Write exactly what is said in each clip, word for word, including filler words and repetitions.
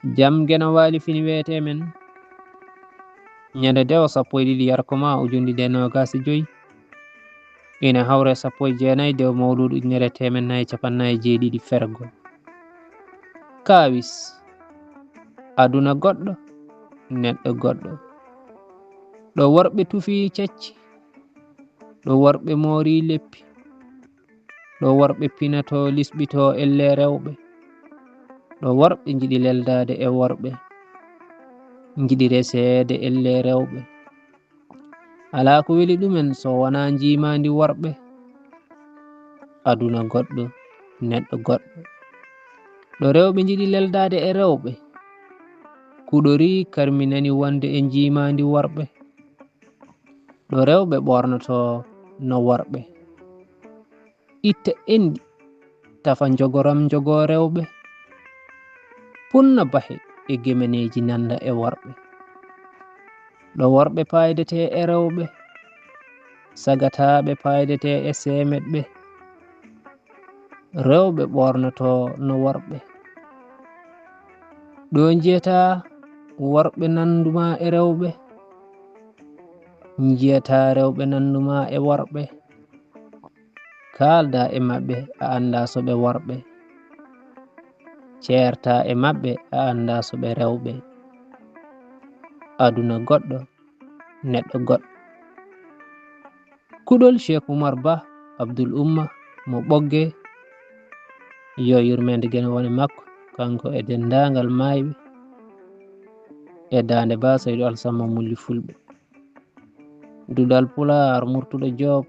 Jam geno waali fini weete men. Ñande dewo sappo e ɗiɗi yarko ma ujunɗiɗi e noogaas e joy. Ina hawre sappo e jeenayi dewo mawluudu ujunere teemen nayi capannayi e jeeɗiɗi fergo. Kaawis. Aduna goɗɗo, neɗɗo goɗɗo. Ɗo worɓe tufi cecci. Ɗo worɓe moori leppi. Ɗo worɓe pinatoo lisɓitoo elle rewɓe. Ɗo worɓe njiɗi leldaade e worɓe. Njiɗi reseede elle rewɓe. Alaa ko weli ɗumen so wonaa njiimaandi worɓe. Aduna goɗɗo, neɗɗo goɗɗo. Ɗo rewɓe njiɗi leldaade e rewɓe. Kuɗori karminani wonde e njiimaandi worɓe. Ɗo rewɓe ɓoornotoo no worɓe. Itta enɗi, tafa njogoram njogoo rewɓe. Punna bahe e gemeneeji nannda e worɓe. Ɗo worɓe paaydetee e rewɓe. Sagataaɓe paaydetee e seemetɓe. Rewɓe ɓoornotoo no worɓe. Ɗo njiyataa worɓe nanndumaa e rewɓe. Njiyataa rewɓe nanndumaa e worɓe. Kaaldaa e maɓɓe, a anndaa so ɓe worɓe. Ceertaa e maɓɓe, a anndaa so ɓe rewɓe. Aduna goɗɗo, neɗɗo goɗɗo. Kuɗol Cheikh Oumar Ba Abdoul Oumma mo Ɓoggee, yo yurmeende geno wone makko, kanko e denndaangal maayɓe e Daande Ba, Saydu Alsamma Mulli Fulɓe. Duɗal Pulaar, Murtuɗo Joob,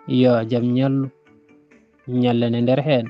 yo jam ñallu, ñallane nder heen.